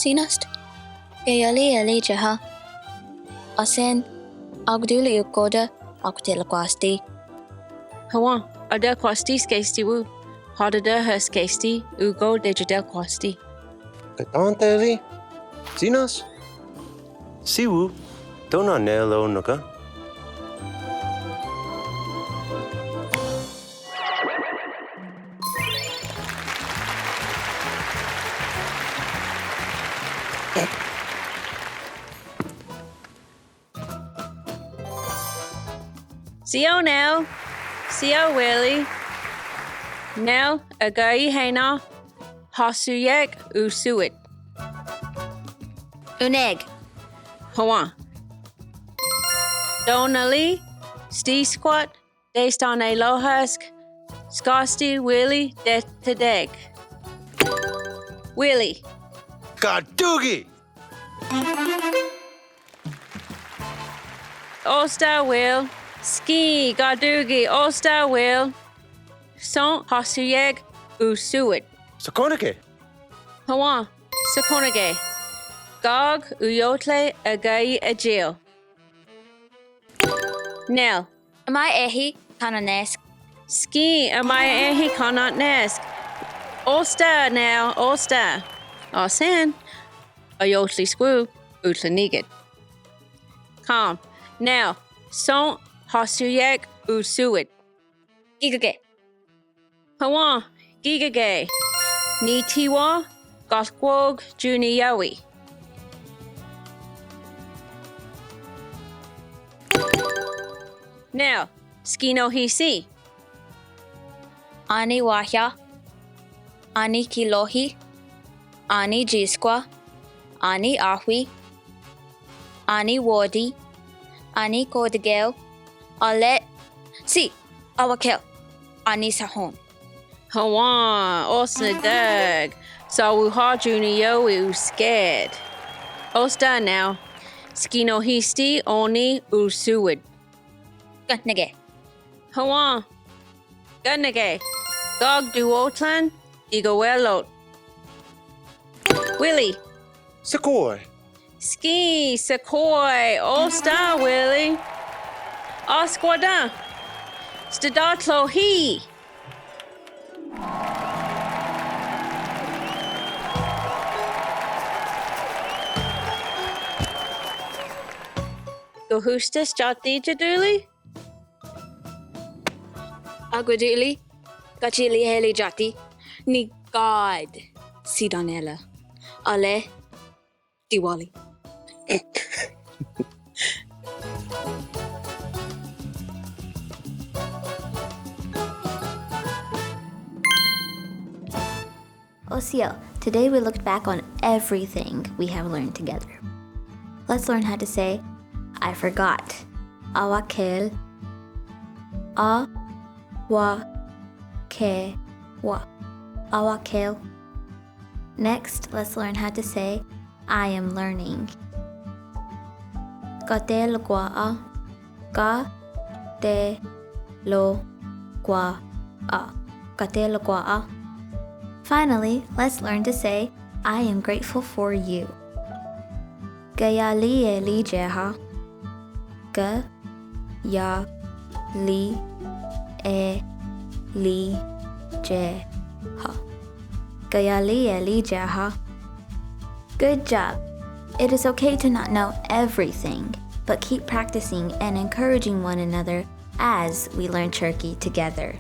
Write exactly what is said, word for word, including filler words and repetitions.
Sinast? Keyali eli jeha. Asen, agduli ukoda, akutela kwasti. Hawan, ada kwasti skesti wu. Hadada ha skesti, ugo de jedel kwasti. Katanteli? Sinas? Siwu, tona nelo naka. Sio Nel, sio Willy. Nel, agayi hena, hasuyek u suwid. Uneg. Hawan. Donali, stiskwat, destan e lohask, skasti Willy, detedek. Willy. Kadugi! Osta Will, ski, kadugi, osta Will. Son hasuyek u suwid. Sakonike. Hawan, sakonike. Gog uyotle agayi ajil. Nel. Amai ehi kananesk. Ski, amai ehi kananesk. Osta Nel, osta. Asen. Ayotli skwu, utlanigit. Kam. Nel. Son hasuyek u suwid. Gigage. Hawan, gigage. Nitiwa, galkwog, juniyawi. Nel, skino hisi. Ani wahya, ani kilohi, ani jiskwa, ani ahwi, ani wodi, ani kodigeo, ale, si, awakel, ani sahon. Hawan, osnadeg, sawuha juniyawi u sked. Osta Nel, skino histi oni u suwid. Ganege. Hawan. Ganege. Gog duwotlan, digawelot. Willy. Sakoi. Ski, sakoi, osta Willy. Askwada. Stadotlo hi. Gohustas jati jaduli? Agwaduli, kachili heli jati, ni God, si Donela. Ale, Diwali. Osio, today we looked back on everything we have learned together. Let's learn how to say, "I forgot." Awakhel. A, wa, khe, wa. Awakhel. Next, let's learn how to say, "I am learning." Kate lo kwa a. Ka, te, lo, kwa, a. Kate lo kwa a. Finally, let's learn to say, "I am grateful for you." Kayali e li jeha. Ka, ya, li, e, li, jeha. Kayali e li jeha. Good job. It is okay to not know everything, but keep practicing and encouraging one another as we learn Turkey together.